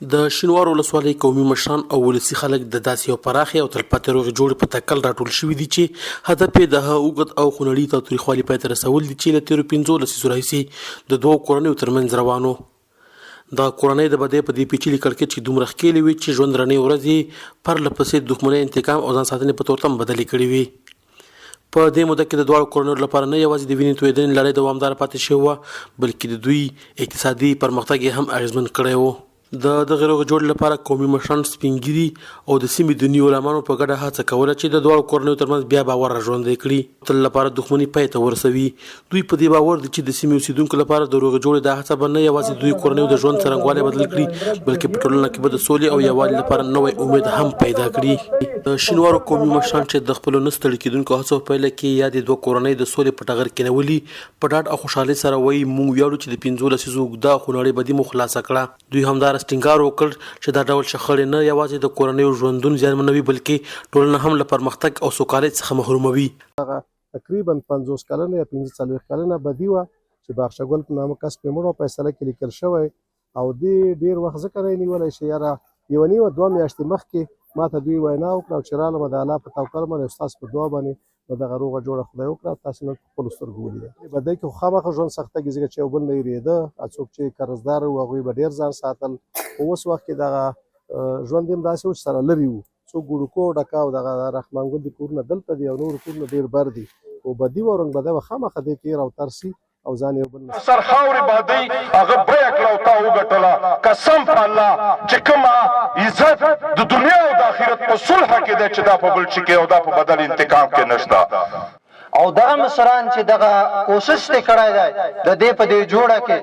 د شینوارو ولسوالۍ قومي مشران او ولسي خلک د داسې یو پراخې او تلپاتې روغې جوړې په تکل راټول شوي دي چې هدف یې د هغه اوږد او خونړي تاوتریخوالي پای ته رسول دي چې له تېرو پنځو لسیزو راهیسې د دوو کورنیو ترمنځ روان و. دغه کورنۍ د بدۍ په دې پیچلي کړکېچ کې دومره ښکېلې وې چې ژوند رڼې ورځې یې پرله پسې د دښمنۍ، انتقام او ځان ساتنې په تورتم بدلې کړې وې. په دې موده کې د دواړو کورنیو لپاره نه یوازې د وینې تویېدنې لړۍ دوامداره پاتې شوې وه، بلکې د دوی اقتصادي پرمختګ یې هم اغېزمن کړی و. د دغې روغې جوړې لپاره قومي مشران، سپین ږیري او د سیمې دیني علمانو په ګډه هڅه کوله چې د دواړو کورنیو ترمنځ بیا باور راژوندی کړي او تل لپاره دښمني پای ته ورسوي. دوی په دې باور دي چې د سیمې اوسېدونکو لپاره د روغې جوړې دا هڅه به نه یوازې د دوی کورنیو د ژوند څرنګوالی بدل کړي، بلکې په ټولنه کې به د سولې او یووالي لپاره نوی امید هم پیدا کړي. د شینوارو قومي مشران چې د خپلو نه ستړي کېدونکو هڅو په پایله کې یادې دوه کورنۍ د سولې په ټغر کېنولي، په ډاډ او خوشحالۍ سره وايي، موږ ویاړو چې د پنځو لسیزو اوږده او خونړۍ بدي مو خلاصه کړه. دوی همداراز ټینګار وکړ چې دا ډول شخړې نه یوازې د کورنیو ژوندون زیانمنوي، بلکې ټولنه هم له پرمختګ او سوکالۍ څخه محروموي. دغه تقریباً 50 کلنه یا 45 کلنه بدي وه چې باغچه ګل په نامه کس پرې مړ او فیصله کې لیکل شوی او دې ډېر وخت ځکه نه نیولی چې یاره یوه نیمه دوه میاشتې مخکې ما ته دوی وینا وکړه او چې رالم د الله په توکل باندې او ستاسو په دعا باندې نو دغه روغه جوړه خدای وکړه او تاسو نن په خپلو سترګو ولیده. بدۍ کې خو خامخا ژوند سختږي ځکه چې یو بل نه یریده، څوک چې قرضدار وو هغوی به ډېر ځان ساتل، خو اوس وخت کې دغه ژوند هم داسې و چې سره لرې وو، څوک ګوړوکو او ډکا او دغه رحمان ګل دي کورونه دلته دي او نور کورونه ډېر بر دي، خو بدي و رنګ بده به خامخا دې کې او تر سي او ځان یو بل نه. سر خاورې بادۍ هغه بیه کړه او تا وګټله قسم په الله چې کوم عزت د دنیا او د اخرت په صلح کې دی چې دا په بل شي کې او دا په بدل انتقام کې نشته. او دغه مشران چې دغه کوشش دې کړی دی د دې په دې جوړه کې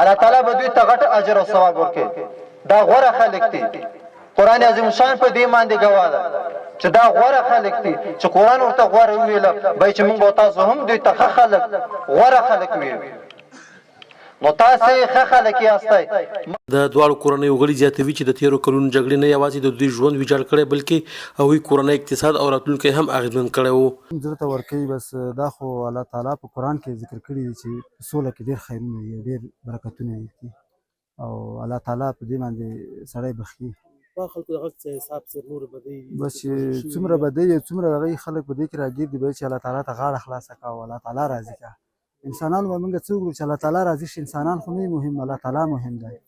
الله تعالی به دوی ته غټ اجر او ثواب ورکړي. دا غوره خلک دي. قرآن عظیم الشان په دې باندې ګواه ده چې دا غوره خلک دي چې قرآن ورته غوره وویل به چې موږ به تاسو هم دوی ته ښه خلک غوره خلک ویو نو تاسو ښه خلک یاستئ. د دواړو کورنیو غړي زیاتوي چې د تېرو کلونو جګړې نه یوازې د دوی ژوند ویجاړ کړی، بلکې هغوی کورنی اقتصاد او راتلونکی هم اغېزمن کړی و. زړه ته ورکوي بس دا خو الله تعالی په قرآن کې ذکر کړي دي چې په سوله کې ډېر خیرونه دي او ډېر برکتونه دي او الله تعالی په دې باندې سړی بخښي. په خلکو د غږ څه حساب څه نور بدۍ دي بس چې څومره بدۍ او څومره دغه خلک په دې کې راګیر دي باید چې الله تعالی ته غاړه خلاصه کا او الله تعالی راضي کا. انسانان به موږ څه وکړو چې الله تعالی راضي شي، انسانان خو نه مهم، الله تعالی مهم دی.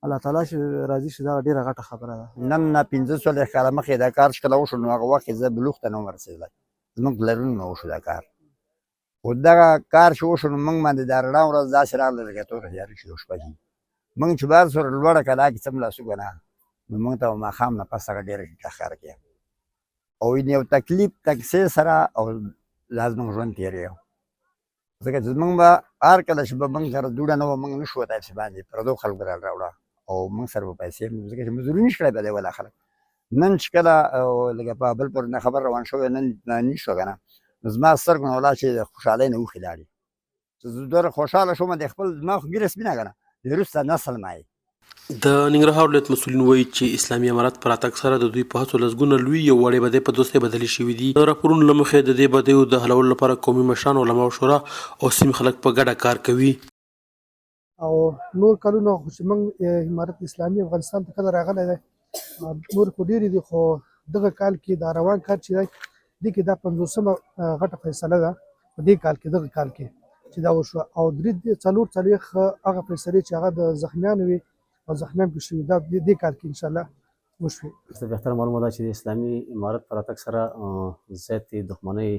الله تعالی چې راضي شي دا ډېره غټه خبره ده. نن نه 45 کاله مخکې دا کار چې کله وشو نو هغه وخت کې زه بلوغ ته نه وم رسېدلی، زموږ پلرونو نه وشو دا کار. خو دغه کار چې وشو نو موږ باندې دا رڼا ورځ داسې راغله لکه توره تیاره چې یو شپه شي. موږ چې بهر سره لوړه کلا کې څملاستو که نه نو موږ ته به ماښام نه پس هغه ډېره ټیټه ښکاره کېده او یو تکلیف تکسې سره او دا زموږ ژوند تېرېږي. ځکه چې موږ به هر کله چې به موږ سره دوړه نه وه موږ نه شو وتی پسې باندې پردو خلکو به راوړه او موږ سره به پیسې ځکه چې مزدوري نه شي کړی به دی ولا خلک نن چې کله لکه په بل پورې نه خبر روان شوی نن نه شو که نه نو زما سترګو نه ولاړ چې د خوشحالۍ نه اوښکې لاړې چې زه دومره خوشحاله شوم د خپل زما خو ږیره سپینه که نه د وروسته نسل ما یې. د ننګرهار ولایت مسؤلین وايي چې اسلامي امارت په راتګ سره د دوی په هڅو لسګونه لوی او وړې بدۍ په دوستۍ بدلې شوې دي. د راپورونو له مخې د دې بدیو د حلولو لپاره قومي مشران، علماوو شورا او سیمې خلک په ګډه کار کوي. او نور کلونه خو چې موږ امارت اسلامي افغانستان ته کله راغلی دی نور خو ډېرې دي خو دغه کال کې دا روان کال چې دی دې کې دا پنځوسمه غټه فیصله ده په دې کال کې دغه کال کې چې دا وشوه او درې 44 هغه فیصلې چې هغه د زخمیانو وي او زخمیان پکې شوي دا دې کال کې انشاءالله وشوې. څه بهتره معلومه ده چې د اسلامي امارت په راتګ سره زیاتې دښمنۍ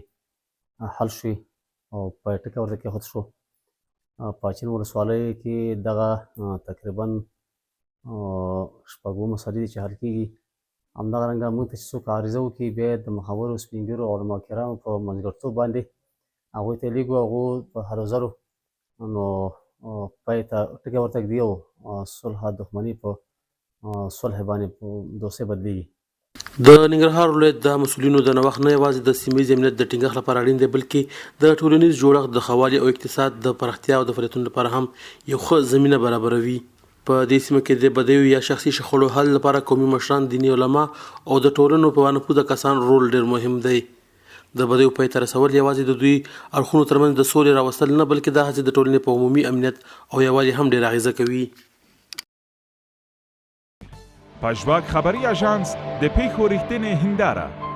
حل شوې او پای ټکی ورته کېښود شو. په اچین ولسوالۍ کې دغه تقریبا شپږو مسلې دي چې حل کېږي. همدغه رنګه موږ ته چې څوک عریضه وکړي بیا د مخورو سپین ږیرو او علما کرامو په منځګړتوب باندې هغوی ته لیږو، هغو په هلو ځلو نو پای ته ټکی ورته ږدي او صلح دښمني په صلح باندې په دوستۍ بدلیږي. د ننګرهار ولایت د مسؤلینو د نوښت نه یوازې د سیمه ییز امنیت د ټینګښت لپاره اړین دی، بلکې د ټولنیز جوړښت د ښه والي او اقتصاد د پراختیا او د فعالیتونو لپاره هم یو ښه زمینه برابروي. په دې سیمه کې د بدیو یا شخصي شخړو حل لپاره قومي مشران، دیني علما او د ټولنو په بانفوذه کسان رول ډېر مهم دی. د بدیو پای ته رسول یوازې د دوی اړخونو ترمنځ د سولې راوستل نه، بلکې دا هڅې د ټولنې په عمومي امنیت او یووالي هم ډېره اغېزه کوي. پژواک خبري اژانس د پېښو رښتینې هنداره.